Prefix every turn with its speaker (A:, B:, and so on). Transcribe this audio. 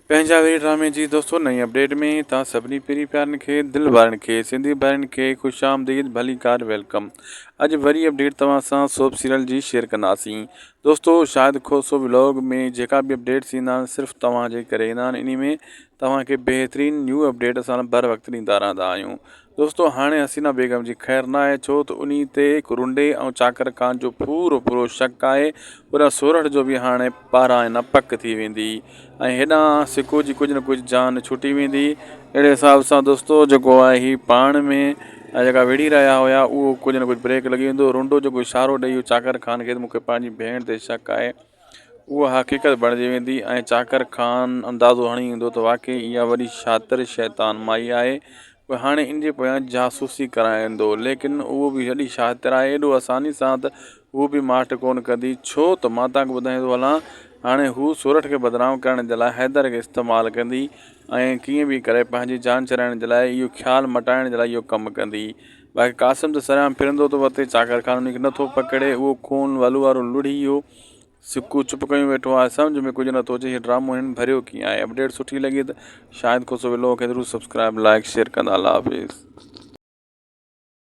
A: پنهنجا ويري ڊرامي جي دوستو نئين اپڊيٽ ۾ توهان سڀني پرين پيارن کي دل وارن کي سنڌي ڀائرن کي خوش آمديد ڀليڪار welcome اڄ وري اپڊيٽ توهان سان سوپ سيريل جي شيئر ڪنداسين دوستو شاهد کوسو ولاگ ۾ جيڪا به اپڊيٽس ايندا آهن صرف توهان جي ڪري ايندا آهن انهي ۾ توهان کي بهترين نيو اپڊيٽ اسان بر وقت ڏيندا رهندا آهيون دوستو هاڻي حسينه بيگم جي خير ناهي ڇو ته انهي تي ڪرنڊي ۽ چاڪر خان جو پورو پورو شڪ آهي پر سورٺ جو به هاڻي پارائنا پڪ ٿي ويندي ۽ هيڏانهن سڪو جي ڪجهه نه ڪجهه جان ڇٽي ويندي اهڙي حساب سان دوستو جيڪو آهي هي پاڻ ۾ جيڪا وڙهي رهيا هيا اهو ڪجهه نه ڪجهه بريڪ لڳي ويندو رنڊو جيڪو اشارو ڏئي چاڪر خان کي ته مونکي پنهنجي ڀيڻ تي شڪ آهي اها حقيقت بڻجي ويندي ۽ چاڪر خان اندازو هڻي ايندو ته واقعي اها وڏي شاطر شيطان مائي آهي پوء هاڻي ان جي پويان جاسوسي ڪرائيندو ليڪن اهو به وڏي شاطر آهي ايڏو آساني سان ته هو به ماٺ ڪونه ڪندي ڇو ته مان توهان کي ٻڌائيندو هلان هاڻي هو سورٺ کي بدنام ڪرڻ جي لاء حيدر کي استعمال ڪندي ۽ ڪيئن به ڪري پنهنجي جان ڇڏائڻ جي لاء اهو خيال مٽائڻ جي لاء اهو ڪم ڪندي باقي قاسم ته سرعام ڦرندو ٿو وتي چاڪر خان ان کي نٿو پڪڙي اهو خون ولو وارو لڙهي ويو سڪو چپ ڪيون ويٺو آهي سمجهه ۾ ڪجهه نٿو اچي هي ڊرامو هنن ڀريو ڪيئن آهي اپڊيٽ سٺي لڳي ته شاهد کوسو ولوگ کي ضرور سبسڪرائب لائڪ شيئر ڪندا الله حافظ.